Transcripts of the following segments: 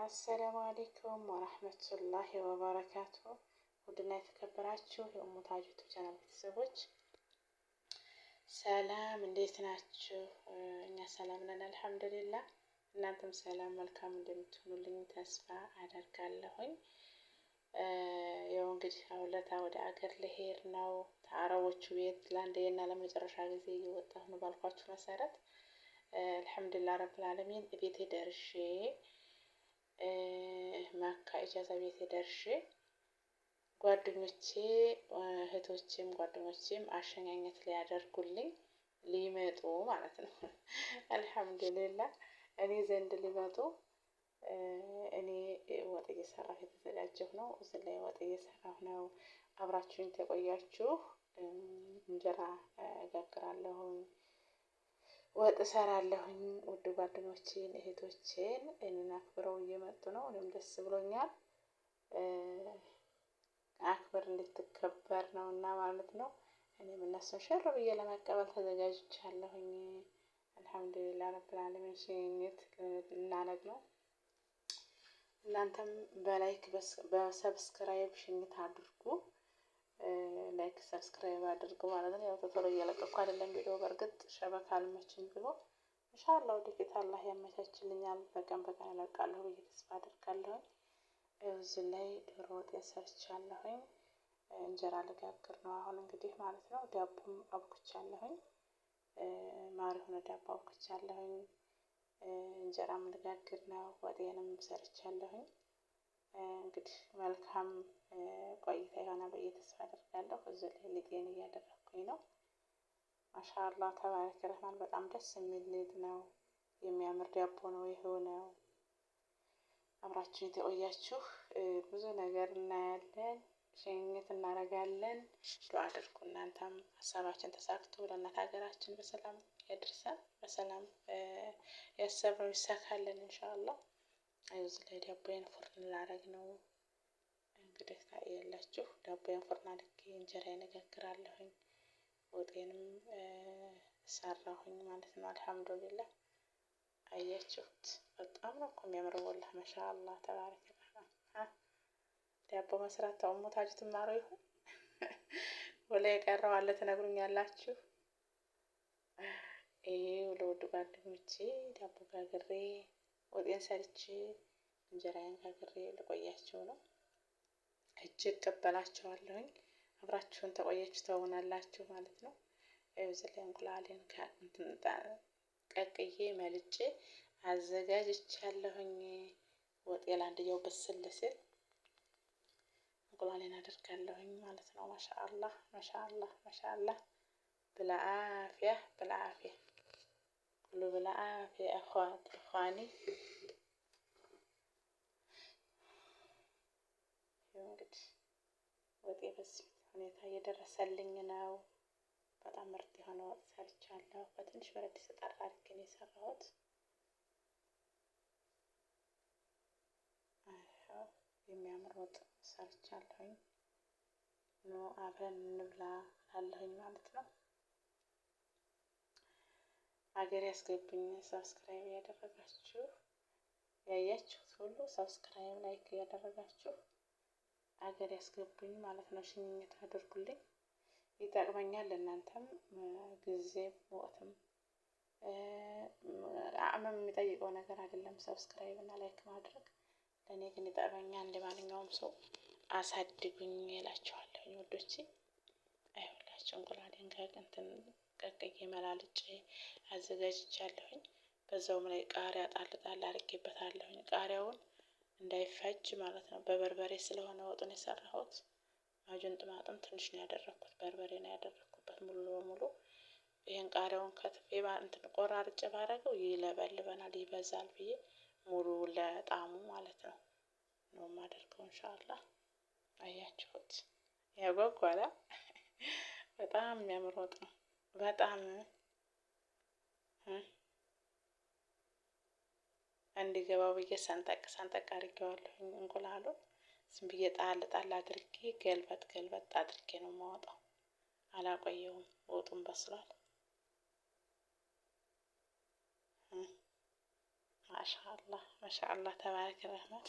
السلام عليكم ورحمة الله وبركاته። ውድና የተከበራችሁ የኡሙ ታጁ YouTube channel ቤተሰቦች ሰላም፣ እንዴት ናችሁ? እኛ ሰላም ነን الحمد لله። እናንተም ሰላም መልካም እንደምትሆኑልኝ ተስፋ አደርጋለሁኝ። ያው እንግዲህ አውለታ ወደ አገር ልሄድ ነው። ከአረቦቹ ቤት ለአንዴና ለመጨረሻ ጊዜ እየወጣሁ ነው ባልኳችሁ መሰረት الحمد لله رب العالمين ቤቴ ደርሼ መካ إجازة ቤቴ ደርሼ ጓደኞቼ እህቶቼም ጓደኞቼም አሸኛኘት ሊያደርጉልኝ ሊመጡ ማለት ነው። الحمد لله እኔ ዘንድ ሊመጡ እኔ ወጥ እየሰራሁ የተዘጋጀሁ ነው። እዚህ ላይ ወጥ እየሰራሁ ነው። አብራችሁኝ ተቆያችሁ። እንጀራ እጋግራለሁኝ፣ ወጥ እሰራለሁኝ። ውድ ጓደኞቼን እህቶቼን እኔን አክብረው እየመጡ ነው። እኔም ደስ ብሎኛል። አክብር እንድትከበር ነው እና ማለት ነው። እኔም እነሱን ሽር ብዬ ለመቀበል ተዘጋጅቻለሁኝ። الحمد لله رب العالمين ሽኝት ልናደርግ ነው። እናንተም በ like በ subscribe ሽኝት አድርጉ። Like subscribe አድርጉ ማለት ነው። ያው ቶሎ እየለቀኩ አይደለም ቪዲዮ በእርግጥ شبكة አልመችኝ ብሎ إن شاء الله ወደፊት አላህ ያመቻችልኛል። በቀን በቀን እለቃለሁ ብዬ ተስፋ አደርጋለሁኝ። እዚህ ላይ ዶሮ ወጥ ሰርቻለሁኝ። እንጀራ ልጋግር ነው አሁን እንግዲህ ማለት ነው። ዳቦም አብኩቻለሁኝ። ማር የሆነ ዳቦ አብኩቻለሁኝ። እንጀራም ልጋግር ነው። ወጤንም ሰርቻለሁኝ። እንግዲህ መልካም ቆይታ ይሆናል ብዬ ተስፋ አደርጋለሁ። እዚህ ላይ ሊጤን እያደረግኩኝ ነው። ما شاء الله تبارك الرحمن። በጣም ደስ የሚል ሊጥ ነው። የሚያምር ዳቦ ነው የሆነው። አብራችሁን የተቆያችሁ ብዙ ነገር እናያለን፣ ሽኝት እናደርጋለን። ዱአ አድርጉ እናንተም ሀሳባችን ተሳክቶ ለእናት ሀገራችን በሰላም ያድርሰን፣ በሰላም ያሰብነው ይሳካልን إن شاء الله። እዚህ ላይ ዳቦዬን فرن ላደርግ ነው እንግዲህ ታያላችሁ። ዳቦዬን فرن አድርጌ እንጀራዬን እጋግራለሁኝ፣ ወጤንም ሰራሁኝ ማለት ነው። الحمد لله አያችሁት፣ በጣም ነው እኮ የሚያምረው والله ما شاء الله تبارك الرحمن። ዳቦ መስራት ተውሞ ታጁ ትማሩ ይሆን ወላ የቀረው አለ ትነግሩኛላችሁ። ይሄ ለውድ ጓደኞቼ ዳቦ ጋግሬ ወጤን ሰርቼ እንጀራዬን ጋግሬ ልቆያቸው ነው። እጅግ እቀበላቸዋለሁኝ። አብራችሁን ተቆያችሁ ተውናላችሁ ማለት ነው። እዚህ ላይ እንቁላሌን ቀቅዬ መልጬ አዘጋጅቻለሁኝ። ወጤ ላንድየው ብስል ሲል እንቁላሌን አደርጋለሁኝ ማለት ነው። ማሻአላህ ማሻአላህ ማሻአላህ ብልዓፊያ ብልዓፊያ ኩሉ ብልዓፊያ እኽዋኒ። እንግዲህ ወጤ በዚህ ሁኔታ እየደረሰልኝ ነው። በጣም ምርጥ የሆነ ወጥ ሰርቻለሁ። በትንሽ ብረት ድስት ጠራ አድርጌ ነው የሰራሁት። የሚያምር ወጥ ሰርቻለሁኝ። ኑ አብረን እንብላ እላለሁኝ ማለት ነው። ሀገር ያስገብኝ። Subscribe ያደረጋችሁ ያያችሁት ሁሉ subscribe like እያደረጋችሁ አገር ያስገቡኝ ማለት ነው። ሽኝት አድርጉልኝ፣ ይጠቅመኛል። ለእናንተም ጊዜ ወቅትም አቅምም የሚጠይቀው ነገር አይደለም። Subscribe እና like ማድረግ ለእኔ ግን ይጠቅመኛል። እንደ ማንኛውም ሰው አሳድጉኝ እላችኋለሁኝ ወዶቼ። አይሁላችሁ እንቁላሌን እንትን ቀቅዬ መላልጬ አዘጋጅቻለሁኝ። በዛውም ላይ ቃሪያ ጣል ጣል አድርጌበታለሁኝ። ቃሪያውን እንዳይፈጅ ማለት ነው። በበርበሬ ስለሆነ ወጡን የሰራሁት ማጁን ጥማጥም ትንሽ ነው ያደረኩት። በርበሬ ነው ያደረኩበት ሙሉ በሙሉ። ይህን ቃሪያውን ከትፌ እንትን ቆራርጬ ባረገው ይለበልበናል፣ ይበዛል ብዬ ሙሉ ለጣሙ ማለት ነው ነው የማደርገው። ኢንሻአላህ አያችሁት፣ ያጓጓላ። በጣም የሚያምር ወጥ ነው። በጣም እንዲገባው ብዬ ሰንጠቅ ሰንጠቅ አድርጌዋለሁኝ። እንቁላሉ ዝም ብዬ ጣል ጣል አድርጌ ገልበጥ ገልበጥ አድርጌ ነው የማወጣው። አላቆየውም። ወጡን በስሏል። ማሻአላህ ማሻአላህ ተባረከ ረህማን።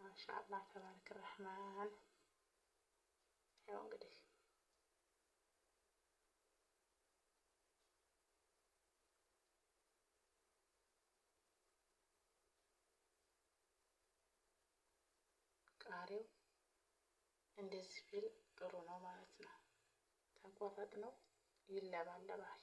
ማሻአላህ ተባረከ ረህማን። ያው እንግዲህ ቃሪው እንደዚህ ቢል ጥሩ ነው ማለት ነው። ተቆረጥ ነው ይለባለባል።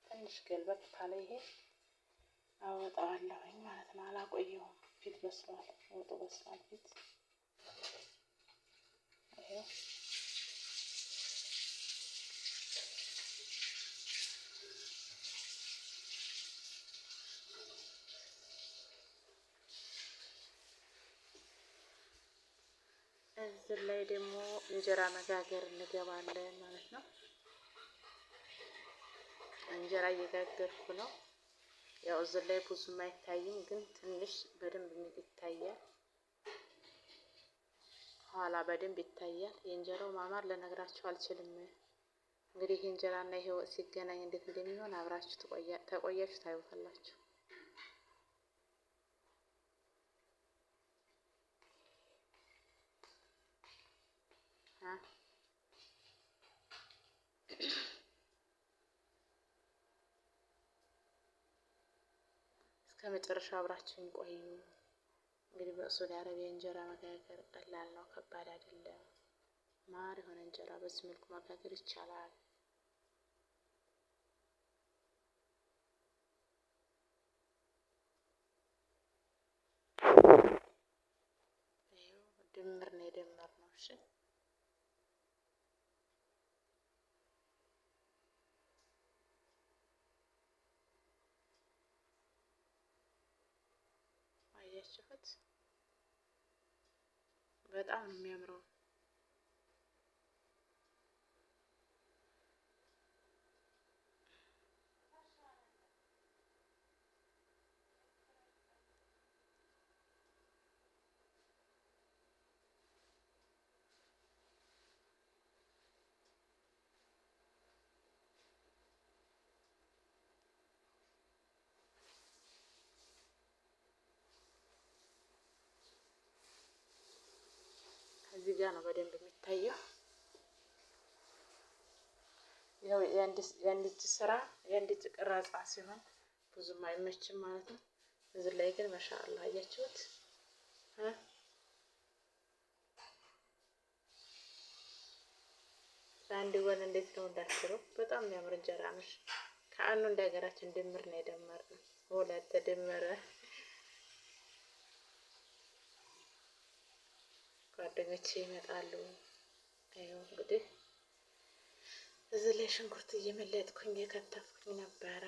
ትንሽ ገልበጥ ካለ ይሄ አወጣዋለሁኝ ማለት ነው። አላቆየውም። ፊት በስሏል፣ ወጡ በስሏል። ፊት ይሄው እዚህ ላይ ደግሞ እንጀራ መጋገር እንገባለን ማለት ነው። እንጀራ እየጋገርኩ ነው። ያው እዚህ ላይ ብዙም አይታይም፣ ግን ትንሽ በደንብ ይታያል። ኋላ በደንብ ይታያል። የእንጀራው ማማር ልነግራችሁ አልችልም። እንግዲህ ይህ እንጀራና ይሄ ወጥ ሲገናኝ እንዴት እንደሚሆን አብራችሁ ተቆያችሁ ታዩታላችሁ። እስከ መጨረሻው አብራችሁን ቆዩ። እንግዲህ በሳዑዲ አረቢያ እንጀራ መጋገር ቀላል ነው፣ ከባድ አይደለም። ማር የሆነ እንጀራ በዚህ መልኩ መጋገር ይቻላል። ይኸው ድምር ነው የደመር ነው። እሺ አያችሁት? በጣም ነው የሚያምረው። እዚህ ጋር ነው በደንብ የሚታየው። ያው የአንድ እጅ ስራ የአንድ እጅ ቅረጻ ሲሆን ብዙም አይመችም ማለት ነው። እዚህ ላይ ግን ማሻአላህ አያችሁት። በአንድ ጎን እንዴት ነው እንዳትሉ፣ በጣም የሚያምር እንጀራ ነው። ከአኑ እንደ ሀገራችን ድምር ነው የደመርነው። ሁለት ተደመረ። ጓደኞቼ ይመጣሉ። ይኸው እንግዲህ እዚህ ላይ ሽንኩርት እየመለጥኩኝ እየከተፍኩኝ ነበረ።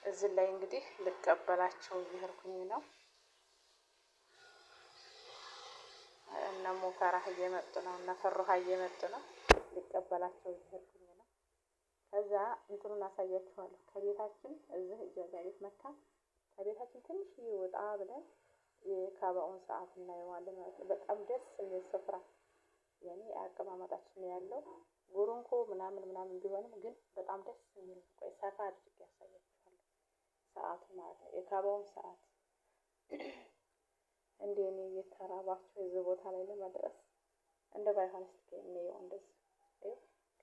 እዚህ ላይ እንግዲህ ልቀበላቸው እየሄድኩኝ ነው። እነ ሙፈራህ እየመጡ ነው። እነ ፈሩሃ እየመጡ ነው። ልቀበላቸው እየሄድኩኝ ነው። ከዛ እንትኑን አሳያችኋለሁ። ከቤታችን እዚህ إجازة ቤት መታ ከቤታችን ትንሽ ወጣ ብለን የካባውን ሰዓት እናየዋለን ማለት ነው። በጣም ደስ የሚል ስፍራ የኔ አቀማመጣችን ያለው ጉሩንኮ ምናምን ምናምን ቢሆንም ግን በጣም ደስ የሚል ቆይ ሰፋ አድርጌ ያሳያችኋለሁ። ሰዓቱ ማለት ነው የካባውን ሰዓት እንደ እኔ እየተራባችሁ እዚህ ቦታ ላይ ለመድረስ እንደ ባይሆን እስኪ እንየው። እንደዚህ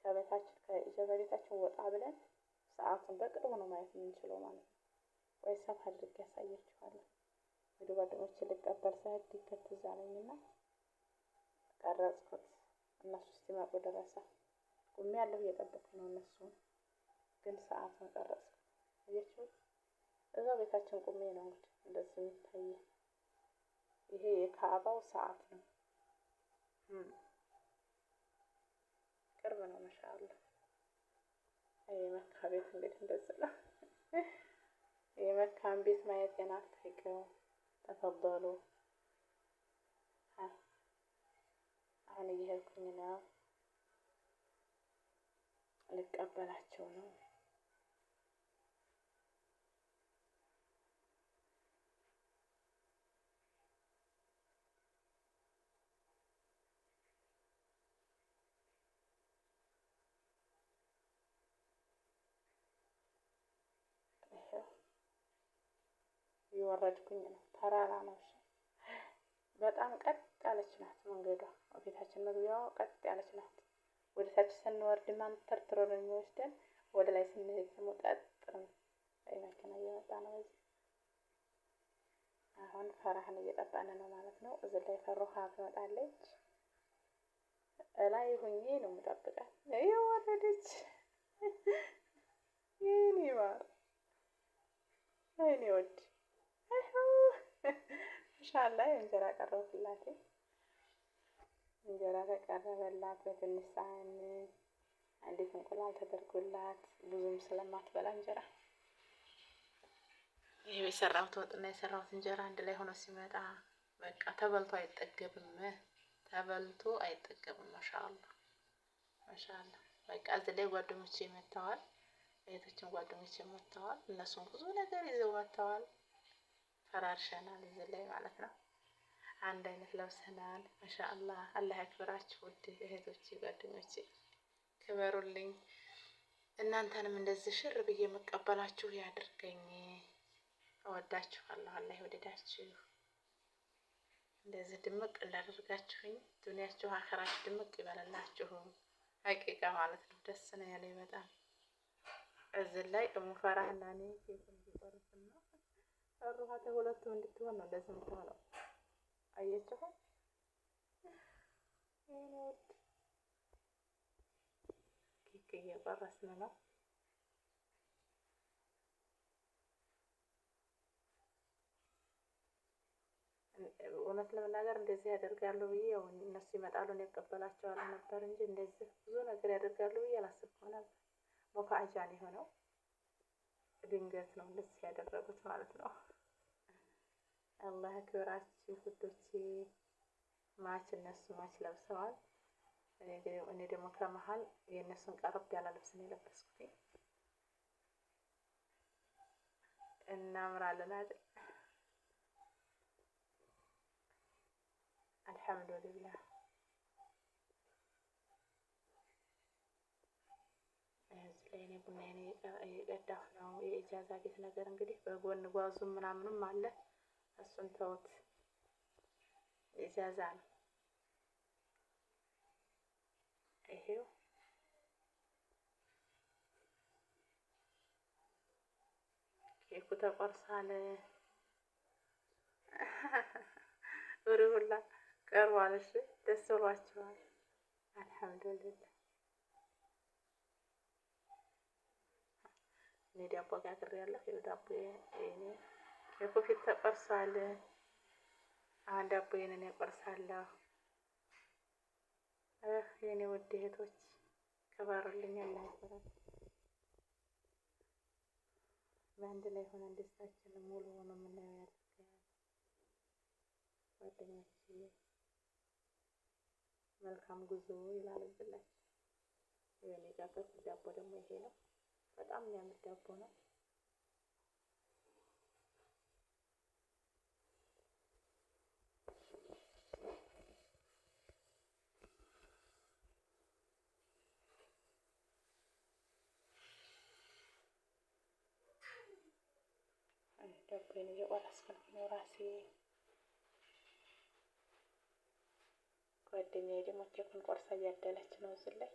ከቤታችን ከ إجازة ቤታችን ወጣ ብለን ሰዓቱን በቅርቡ ነው ማየት የምንችለው ማለት ነው። ወይ ሰፋ አድርጌ ያሳያችኋለሁ። ወደ ጓደኞቼ ልቀበል ስሄድ ድንገት ትዝ አለኝና ቀረጽኩት። እነሱ እስኪመጡ ደረሰ። ቁሜ ያለሁ እየጠበቅኩ ነው እነሱን፣ ግን ሰዓቱን ቀረጽኩት። አያችሁት? እዛው ቤታችን ቁሜ ነው እንግዲህ እንደዚህ የሚታየው። ይሄ የካዕባው ሰዓት ነው። ቅርብ ነው። ማሻአላ የመካ ቤት እንግዲህ እንደዚህ ነው። የመካን ቤት ማየት የናፈቀው ተፈበሉ። አሁን እየሄድኩኝ ነው፣ ልቀበላቸው ነው። እየወረድኩኝ ነው። ተራራ ነው። በጣም ቀጥ ያለች ናት መንገዷ። ቤታችን መግቢያዋ ቀጥ ያለች ናት። ወደ ታች ስንወርድ ማንተርትሮ ነው የሚወስደን። ወደ ላይ ስንሄድ ደግሞ ቀጥ ነው። መኪና እየመጣ ነው። በዚህ አሁን ፈራህን እየጠበቅን ነው ማለት ነው። እዚህ ላይ ፈሩሃ ትመጣለች። እላይ ሁኜ ነው የምጠብቃት። እየወረደች የኔ ማር የኔ ወድ ማሻአላ እንጀራ ቀረብኩላት። እንጀራ ተቀረበላት በትንሽ ሳህን አንዲት እንቁላል ተደርጎላት ብዙም ስለማትበላ እንጀራ። ይሄ የሰራሁት ወጥና የሰራሁት እንጀራ አንድ ላይ ሆኖ ሲመጣ በቃ ተበልቶ አይጠገብም፣ ተበልቶ አይጠገብም። ማሻአላ ማሻአላ። በቃ እዚህ ላይ ጓደኞቼ መጥተዋል፣ እህቶችም ጓደኞቼ መጥተዋል። እነሱም ብዙ ነገር ይዘው መጥተዋል። ፈራርሸናል እዚህ ላይ ማለት ነው። አንድ አይነት ለብሰናል። ማሻአላህ አላህ ያክብራችሁ ውድ እህቶቼ ጓደኞቼ፣ ክበሩልኝ። እናንተንም እንደዚህ ሽር ብዬ መቀበላችሁ ያድርገኝ። እወዳችኋለሁ። አላህ ይወደዳችሁ። እንደዚህ ድምቅ እንዳደርጋችሁኝ ዱንያችሁ አኸራችሁ ድምቅ ይበለላችሁ። ሀቂቃ ማለት ነው። ደስ ነው ያለኝ በጣም። እዚህ ላይ እሙ ፈራህና እኔ ኬኩን እየቆረስን ነው። ፈሩሃ ተሁለቱም እንድትሆን ነው እንደዚህ የምትሆነው። አየችሁ ኬክ እየቆረስን ነው። እውነት ለመናገር እንደዚህ ያደርጋሉ ብዬ ያው እነሱ ይመጣሉ እኔ እቀበላቸዋለሁ ነበር እንጂ እንደዚህ ብዙ ነገር ያደርጋሉ ብዬ አላሰብኩም ነበር። ሙፋአጃን የሆነው ድንገት ነው እንደዚህ ያደረጉት ማለት ነው። አላህ ክብራችሁ ውዶቼ። match እነሱ match ለብሰዋል። እኔ ደግሞ ከመሀል የእነሱን ቀረብ ያለ ልብስ ነው የለበስኩት። እናምራለን አይደል? አልሐምዱሊላህ። እዚህ ላይ እኔ ቡናዬን እየቀዳሁ ነው። የኢጃዛ ቤት ነገር እንግዲህ በጎን ጓዙ ምናምኑም አለ። እሱን ተውት፣ ኢጃዛ ነው። ይሄው ኬኩ ተቆርሷል። ሁላ ቀርቧል። እሺ ደስ ብሏቸዋል። አልሐምዱሊላህ። እኔ ዳቦ ጋግሬያለሁ። ይኸው ዳቦ የኔ ኬኩ ፊት ተቆርሷል። አሁን ዳቦዬን እኔ ቆርሳለሁ። የኔ ውድ እህቶች ክበሩልኝ። አላህ ያክብራችሁ። በአንድ ላይ ሆነን ደስታችንን ሙሉ ሆኖ የምናየው ያድርገን። ጓደኞቼ መልካም ጉዞ ይላል እዚህ ላይ። የኔ የጋገርኩት ዳቦ ደግሞ ይሄ ነው። በጣም የሚያምር ዳቦ ነው። ዳቦዬን እየቆረስኩ ነው ራሴ። ጓደኛዬ ደግሞ ኬኩን ቆርሳ እያደለች ነው እዚህ ላይ።